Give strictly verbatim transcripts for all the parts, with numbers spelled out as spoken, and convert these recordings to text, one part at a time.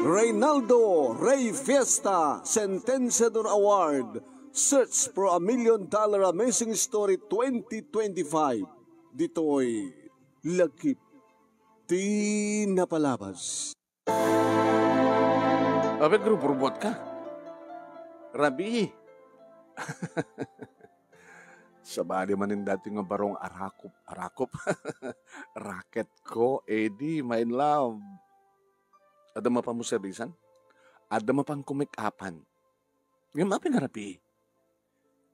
Reynaldo Rey Fiesta Sentenciador Award, Search for a Million Dollar Amazing Story twenty twenty-five. Ditoy Lagip ti Napalabas. Apay, grupo-grupoat ka? Rabii. Sabali manen daytoy nga barong arakop, arakop. Raket ko, Eddie, my love. Adda mapan mo servisan? Adda mapan ko make-upan? Ngem apay nga rabii?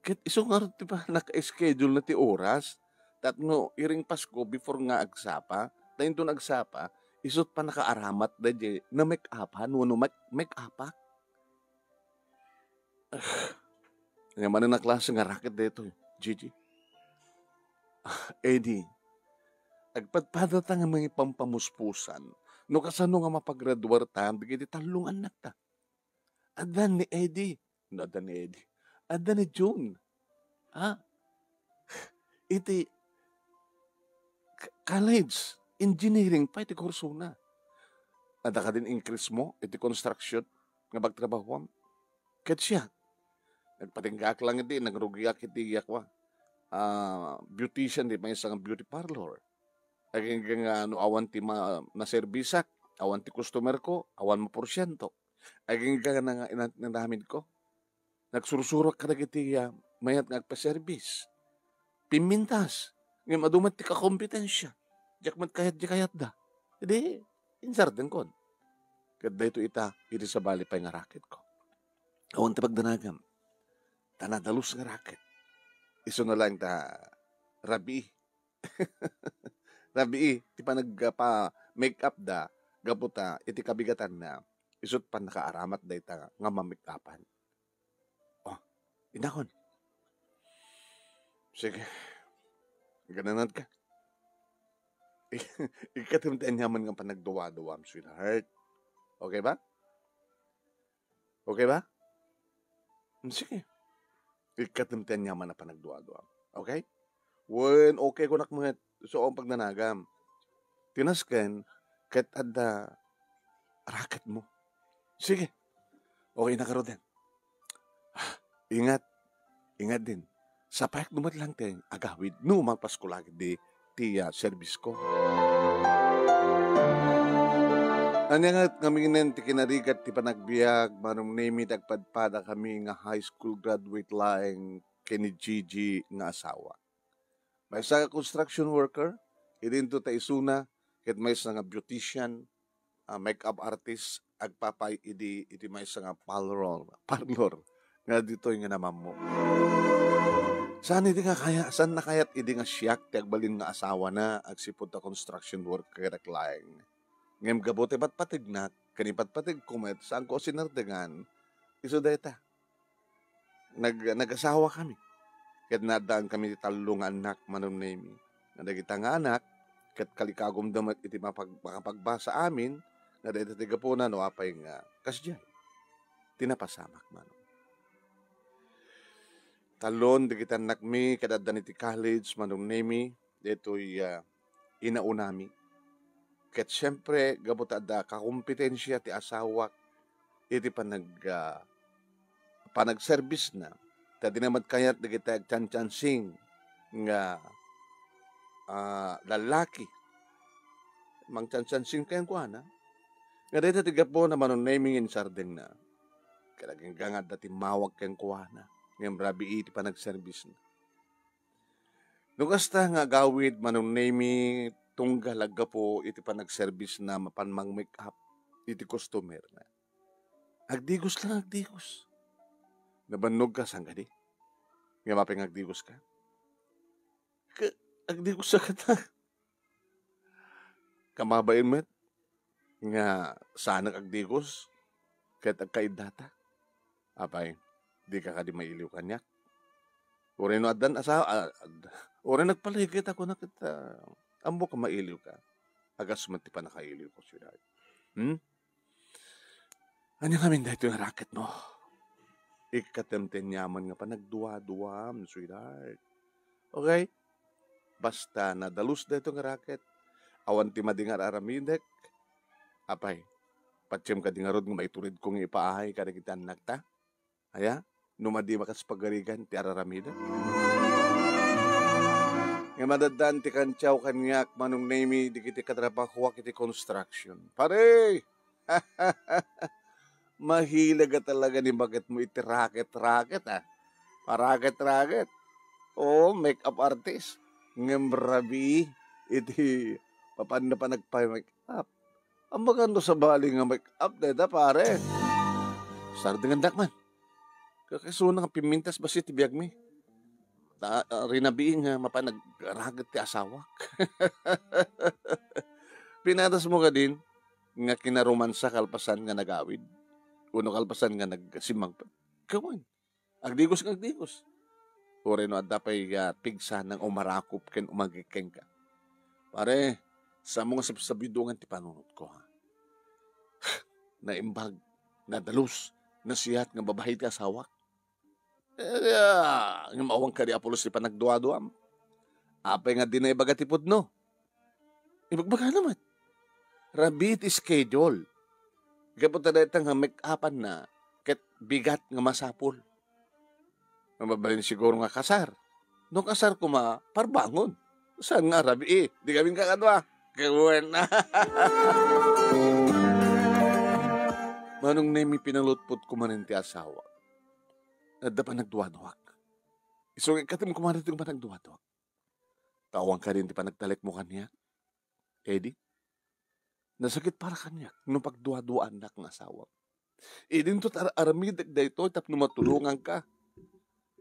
Ket isu ngarud ti pa-, naka-schedule na ti oras. Tapno iring Pasko, before nga agsapa, ta inton agsapa, isu't pannakaaramat daydiay na make-upan wenno make-, make-upak. Ah, ania manen a klase nga raket daytoy, Gigi? Ah, Eddie, agpadpadata nga mangipampamuspusan no kasano nga mapagraduarta dagiti tallo nga annakta. Adda ni Eddie, no, adda ni Eddie. Adda ni June. Ha? Iti k-, college, engineering pay ti kursona. Adda kadin increase mo iti construction nga pagtrabahuam? Ket siak, nagpatinggaak lang idi, nagrugiak iti, ah, kua, ah, beautician di maysa nga beauty parlor. Agingga nga no awan ti ma-, maserbisak, awan ti customer ko, awan maporsiento. Agingga nga ina-, inaramid ko. Nagsursurok kadagiti, ah, mayat nga agpaserbis. Pimmintas. Ngem adu met ti kakompetensia. Diak met kayat di kayatda. Idi, insardengkon. Ket daytoy ita, iti sabali pay nga raket ko. Awan ti pagdanagam. Ta nadalus nga raket. Isuna laeng ta rabii. Rabii ti panag-, pa-make-up da gapu ta iti kabigatanna, isu't pannakaaramat dayta nga mamake-upan. Oh, inakon. Sige. Gananat ka. Ikkatem ti aniaman nga panagduaduam, sweetheart. Okay ba? Okay ba? Hmm, sige. Ikkatem ti aniaman a panagduaduam. Okay? Wen, okay kunak met, isu a pagdanagam. Ti nasken, ket adda raket mo. Sige. Okay na garuden. Ingat. Ingat din. Sapayek no met lang ti agawid no malpasko la ketdi ti, ah, serbisko. Ania ngarud ngamin ti kinarigat ti panagbiag, Manong Nemi, ti agpadpadakami nga high school graduate laeng ken ni Gigi nga asawa. Maysa nga construction worker, idinto ta isuna, ket maysa nga beautician, ah, makeup artist, agpapay idi iti maysa nga parlor, parlor nga ditoy nga namammo. Saan idi nga kaya-, saan na kayat idi nga siak ti agbalin nga asawana agsipud ta construction worker laeng? Ngem gapu ti patpategnak, ken ipatpategko met, saanko a sinerdengan, isu dayta. Nag-, nag-asawa kami. Ket naaddaan kami ti tallo nga annak, Manong Nemi. Nga dagita nga anak, ket kalikagumda met iti mapag-, makapagbasa amin, nga dayta ti gapuna no apay nga kasdiay ti napasamak, Manong. Tallon dagiti annakmi ket addan iti college, Manong Nemi, daytoy, ah, inaunami. Ket siempre, gapu ta adda kakompetensia ti asawak iti panag-, ah, panagserbisna, ta dina met kayat dagiti agchanchancing nga, ah, lallaki. Mangchanchancing kenkuana. Nga dayta ti gapuna, Manong Nemi, nga insardengna. Ket agingga nga adda timmawag kenkuana, ngem rabii ti panagserbisna. No kasta nga agawid, Manong Nemi, tunggal aggapu iti panagserbisna mapan mang-make-up iti customerna. Agdigos lang, agdigos. Nabannogka, saan kadi? Ngem apay nga agdigoska? Ka-, agdigosak kata. Kamabain met nga saanak agdigos ket agkaiddata. Apay, dika kadi mailiw kaniak? Uray no addan asawa, ah, ad-, uray nagpaligit a kunak ket, ah, ammok a mailiwka. Agas met ti pannakailiwko, sweetheart. Hmm? Ania ngamin daytoy nga raket mo? Ikkatem ti aniaman nga panagduaduam, sweetheart. Okay? Basta nadalus daytoy nga raket, Awan ti madi nga ar-aramidek. Apay, patiem kadi ngarud nga maituredko nga ipaay kadagiti annakta? Aya, no madi bakas pagarigan ti ar-aramidek. Nga madaddaan ti kantiaw kaniak, Manong Nemy, dagiti katrabahoak iti construction. Pare! Mahilig ka talaga ni baketmo iti raket-raket, ah. Paraket-raket. Oo, make-up artist. Ngem rabii iti papanna pa nagpa-make-up. Ammok no sabali nga make-up dayta, pare. Sardengendak man. Kakaisuna nga pimmintas bassit ti biagmi. Ta, ah, rinabii nga mapan nagraket ti asawak. Pinatasmo kadin nga kinaromansa kalpasan nga nagawid? Wenno kalpasan nga nagsimmangpet? Kawan. Agdigos nga agdigos. Uray no adda pay, ah, pigsa nga umarakop ken umagik kenka. Pare, saanmo nga sabsabidongan ti panunotko, ha? Naimbag, nadalus, nasiat nga babai ti asawak. Eh, ah, ngem awan kadi a pulos ti panagduaduam. Apay nga di naibaga ti pudno? Ibagbagana met. Rabii ti schedule. Gapu ta dayta nga make-upanna ket bigat nga masapul. Mabalin siguro nga kasar. No kasar koma, parbangon. Saan nga rabii? Di kami kakadua. Kawen. Manong Nemy, pinalutpotko manen ti asawa. Adda panagduaduak. Isu nga ikkatem koma daytoy nga panagduaduak. Ta awan kadin ti panagtalekmo kaniak, Eddie? Nasakit para kaniak no pagduaduaannak nga asawak. Idinto ti ar-aramidek daytoy tapno matulonganka.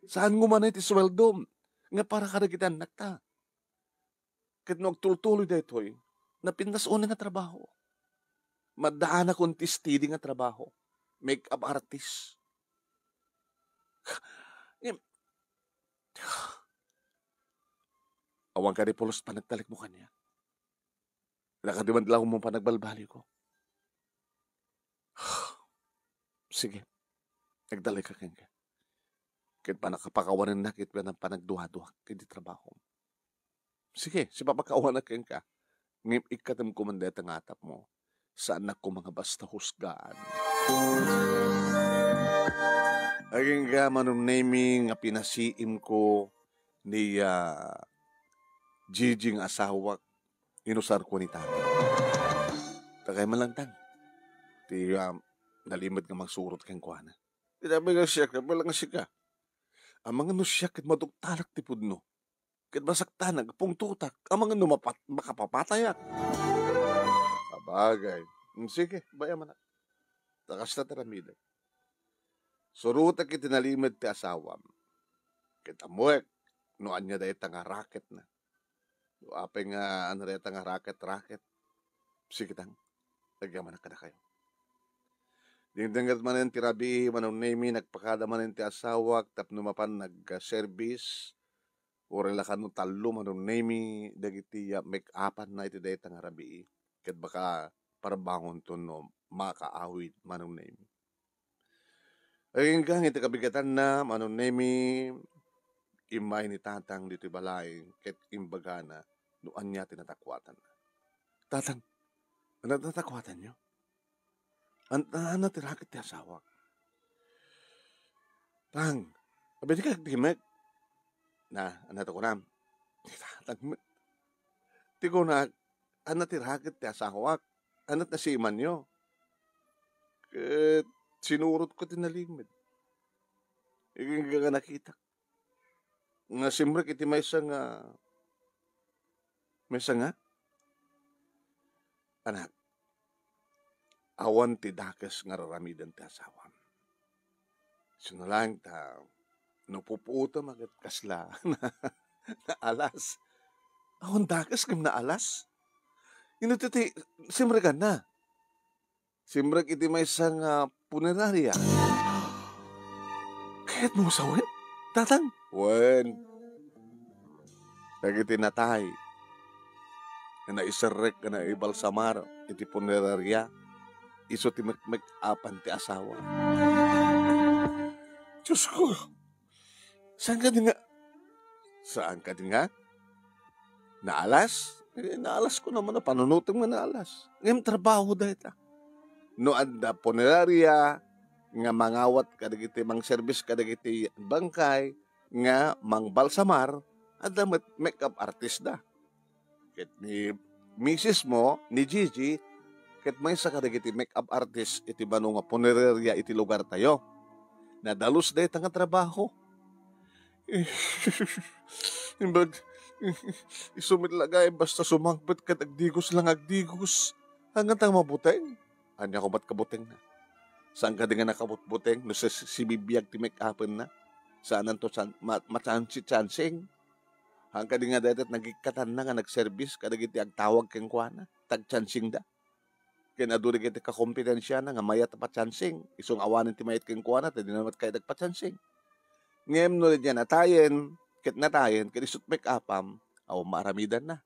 Saanmo manen ti suweldom nga para kadagiti annakta. Ket no agtultuloy daytoy, napintas unay nga trabaho. Maddaanakon ti steady nga trabaho. Make-up artist. Ngem, awan kadi pulos panagtalekmo kaniak. Adda kadi man laeng panagbalbaliko. Sige, agtalek kenka. Ket panakapakawanennak iti panagduaduak iti trabaho. Sige, sipapakawanak kenka. Ngem ikkatem koma dayta nga atapmo. Saannak koma nga basta husgaan. Agingga, Manong Nemy, nga pinasiimko ni, ah, Gigi nga asawak, inusarko ni Tata. Takay man lang, Tang. Ti, ah, nalimed nga mangsurot kenkuana. Ti sabi nga siak, sabi lang nga sika. Amangan no siak ket maduktalak ti pudno. Ket masaktan, agpungtotak. Amangan no mapat-, makapapatayak. Abagay. Hmm, sige, bay-am, anak. Ta kasta ti aramidek. Surotek iti nalimed ti asawam. Ket ammoek no ania dayta nga raketna. No apay nga ania dayta nga raket-raket. Sige, Tang. Agyamanak kadakayo. Dingdinget manen ti rabii, Manong Nemy, nagpakada manen ti asawak tapno mapan nag-service. Uray la kano tallo, Manong Nemy, dagiti, ah, make-upanna iti dayta nga rabii. Ket baka parbangonton no makaawid, Manong Nemy. Agingga iti kabigatanna, Manong Nemy, immay ni Tatang ditoy balay ket imbagana no ania ti natakuatanna. Tatang, ania ti natakuatanyo? An-, ania ti raket ti asawak? Tang, abidi ka agdimmek. Na, ania ti kunam? Tang, ti kunak, ania ti raket ti asawak? Ania ti nasimanyo? Ket sinurotko ti nalimed. Agingga nakitak nga simrek iti maysa nga, maysa nga, anak, awan ti dakes nga raramiden ti asawam. Sino laeng ta, no pupuotem a ket kasla na, naalas. Awan dakes ngem naalas. Ino ti, ti simrekanna? Simrek iti maysa nga puneraria. Kayatmo sawen, Tatang? Wen, dagiti natay nga naiserrek nga naibalsamar iti puneraria, isu ti mekmek-apan ti asawa. Diosko, saan kadi nga, saan kadi nga? Naalas? Eh, naalas ko naman a panunotem nga naalas. Ngem trabaho dayta. No adda punerarya nga mangawat kadagiti, mangserbis kadagiti bangkay nga mangbalsamar, adda met makeup artist da. Ket ni misis mo, ni Gigi, ket maysa kadagiti makeup artist iti bano nga punerarya iti lugartayo. Nadalus dayta nga trabaho. Imbag, isu met laeng basta sumangpet ket agdigos lang agdigos. Hanggang ta mabuteng. Ania ko met kabutengna? Saan kadi nga nakabutbuteng no si, si, sibibiag ti make-upenna? Saananto san-, ma-, machansi-chansing? Hangkadi nga dayta nagikkatanna nga nagserbis kadagiti agtawag kenkuana, tagchansingda. Ken adu dagiti kakompetensiana nga mayat a pachansing, isu nga awanen ti mayat kenkuana, ta dina met kayat agpachansing. Ngem no diay natayen, ket natayen, ket isut' make-upam, awan maaramidanna.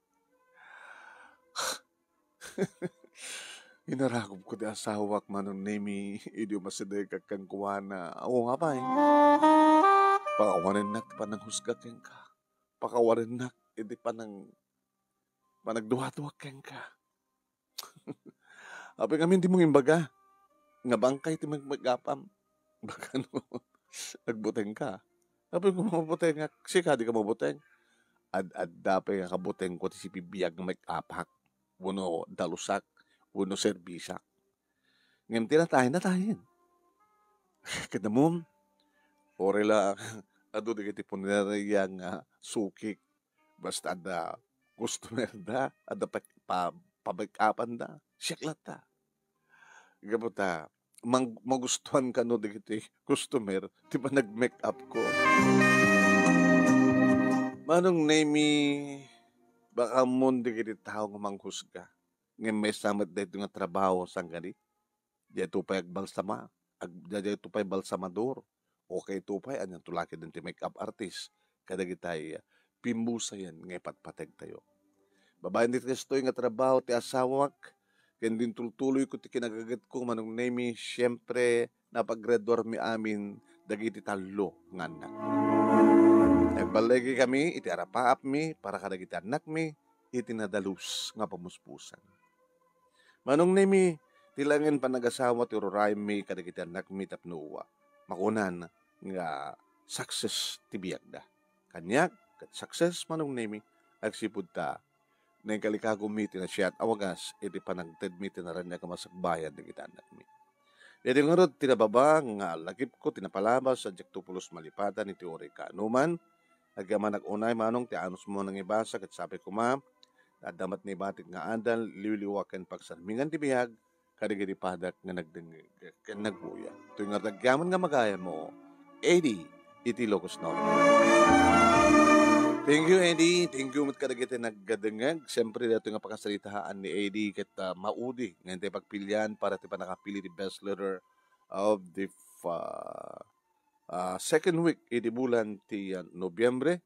Inarakobko ti asawak, Manong Nemi, idi umasidegak kenkuana. Awan nga pay. Pakawanennak ti pananghusga kenka. Pakawanennak iti panang-, panagduaduak kenka. Apay ngamin dimo imbaga nga bangkay ti mag-, make-upam? Baka no agbutengka. Apay nga mabutengak, sika dika mabuteng? Ad-adda pay nga kabutengko ti sibibiag nga make-upak, wenno dalusak, wenno serbisak. Ngem ti natayen, natayen. Ket ammom, uray la adu dagiti punerarya nga sukik, basta adda customerda, adda pa-, pa-, pa-make-upanda, siak latta. Gapu ta, mang-, magustuhan kano dagiti customer ti panag-make-upko. Manong Nemi, baka ammon dagiti tao nga manghusga. Ngem maysa met daytoy nga trabaho, saan kadi? Daytoy pay agbalsama, ag-, daytoy pay balsamador. O kayto pay, anianto la ketdin ti make-up artist kadagitay pimmusayen nga ipatpategtayo. Babaen ditoy nga trabaho ti asawak, ken dintultuloyko ti kinagagetko, Manong Nemi, siempre, napaggraduarmi amin dagiti tallo nga annak. Nagballigi kami iti arapaapmi para kadagiti annakmi iti nadalus nga pamuspusan. Manong Nemi, ti laengen panagasawa ti ururayemmi kadagiti annakmi tapno makunan nga success ti biagda. Kaniak, ket success, Manong Nemi, agsipud ta naikalikagummi ti nasayaat a wagas iti panangtedmi ti naraniag a masakbayan dagiti annakmi. Daytoy ngarud ti nababa nga lagipko ti napalabas, a diakto pulos malipatan iti uray kaanoman. Agyamanak unay, Manong, ti anusmo a nangibasa, ket sapay koma, adda met naibatik nga adal, liwliwa ken pagsarmingan ti biag kadagiti padak nga nagdengngeg ken nagbuya. Toy ngarud, agyaman nga magayammo, Eddie iti Ilocos Norte. Thank you, Eddie. Thank you met kadagiti nagdengngeg. Siyempre, daytoy nga pakasaritaan ni Eddie ket, ah, maudi nga intay pagpilian para ti pannakapili ti best letter of the f-, ah, ah, second week iti bulan ti, ah, Nobyembre.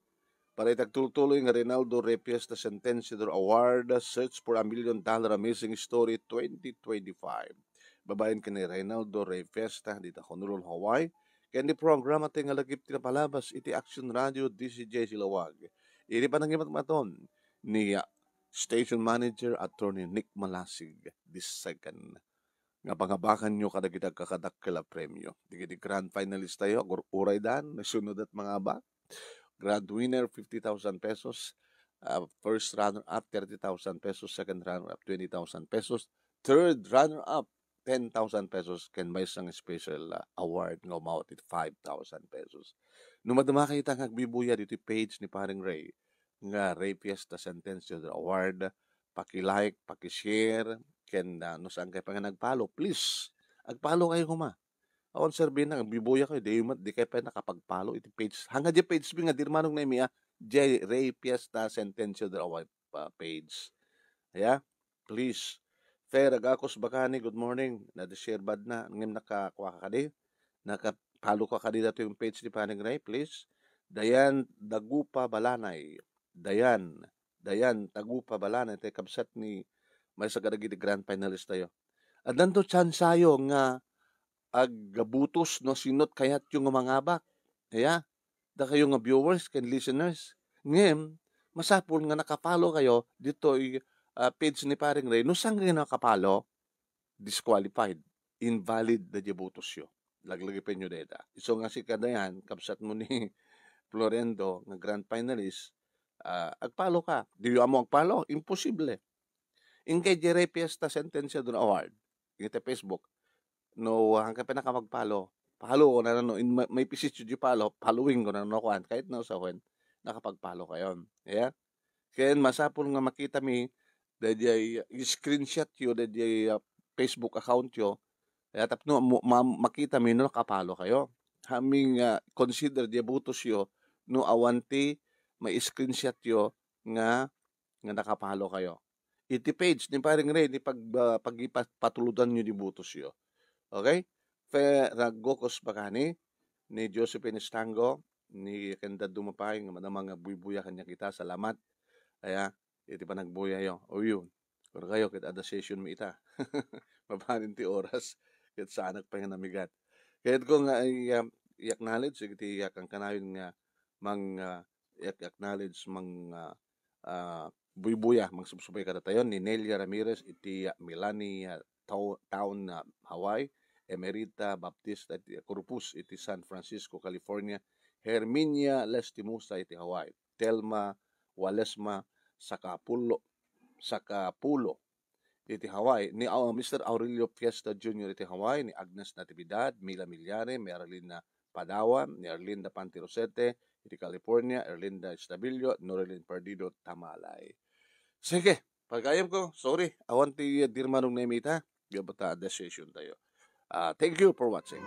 Para iti agtultuloy nga Reynaldo Rey Fiesta Sentenciador Award, Search for a Million Dollar Amazing Story twenty twenty-five. Babaen ken ni Reynaldo Rey Fiesta dita Honolulu, Hawaii. Ken ti programa ti nga lagip ti napalabas iti Action Radio D C J Silawag. Iti panangimatmaton ni, ah, Station Manager Attorney Nick Malasig the second. Nga pangabakanyo kadagiti agkakadakkel a premio. Dagiti grand finalist tayo, agur-, uraydan, nasunod at mangabak. Grand winner, fifty thousand pesos. Ah, first runner-up, thirty thousand pesos. Second runner-up, twenty thousand pesos. Third runner-up, ten thousand pesos. Ken maysa nga special, ah, award nga umawat iti five thousand pesos. No madama kayo ta nga agbibuya ditoy page ni Paring Ray, nga Ray Fiesta Sentenciador Award, paki-like, paki-share, ken, ah, no saan kayo pa nga nag-follow, please, ag-follow kayo koma. Awan serbina, agbibuya kayo, di met, di kayo pa nakapag-follow iti page. Hanga di page mi nga di Manong Nemi, ah, J Ray Fiesta Sentenciador Award, ah, page. Aya, please. Fair Agakos Bakani, good morning. Nadi share bad na, ngem nakakua ka kadi? Naka-follow ka kadi datoy yung page ni Paring Ray, please? Dayan Dagupa Balanay. Dayan, Dayan Dagupa Balanay, tay kabsat ni maysa kadagiti grand finalist tayo. Addanto tsansayo nga agbutos no sinot kayatyo nga mangabak. Aya, dakayo nga viewers ken listeners. Ngem, masapul nga naka-follow kayo ditoy, ah, page ni Paring Ray. No saan kayo naka-follow, disqualified, invalid daydiay botosyo. Laglagipenyo dayta. Isu nga sika dayan, kabsatmo ni Florendo nga grand finalist, ah, ag-follow ka. Diyo ammo ag-follow? Imposible. Inkay diay fiesta sentensya dun award. Iti Facebook. No, hangka pinaka mag-follow. Follow ko na no, in may, may pisityo di follow, following ko na no, kuan, kahit na sa when, nakapag-follow kayo. Yeah? Ken masapul nga makita mi, daydiay screenshot yo, daydiay, ah, Facebook account yo, kaya tapno mo-, ma-, makita mi no naka-follow kayo. Haming, ah, consider di butos yo, no awan ti may screenshot yo nga, nga naka-follow kayo. Iti page ni Paring Ray, ni pag-, ah, pagipatuludan yo di butos yo. Okay? Fe-, raggokos bakani, ni Josephine Estango, ni ken dadduma pay nga madama nga buybuya kaniak ita. Salamat. Aya, iti panagbuyayo. O yun. Pero kayo, ket adda session mi ita. Mabalin ti oras. Ket saanak pay nga namigat. Kayatko nga i-, um, i-acknowledge iti, ah, kankanayon nga mang, ah, i-acknowledge mang, ah, ah, buybuya, mangsubsubay kadatayon ni Nelia Ramirez iti, ah, Milani, ah, Tao-, Town, ah, Hawaii, Emerita Baptista iti Corpus iti San Francisco, California, Herminia Lastimosa iti Hawaii, Telma Walesma Sakapulo, Sakapulo iti Hawaii, ni, ah, Mister Aurelio Fiesta Junior iti Hawaii, ni Agnes Natividad, Mila Milyare, Marilyn Padawan, ni Erlinda Pantirosete iti California, Erlinda Estabillo, Norilyn Perdido, Tamalay. Sige, pagayam ko, sorry, awan ti dirmanong na imita, gabata decision tayo. Ah, thank you for watching.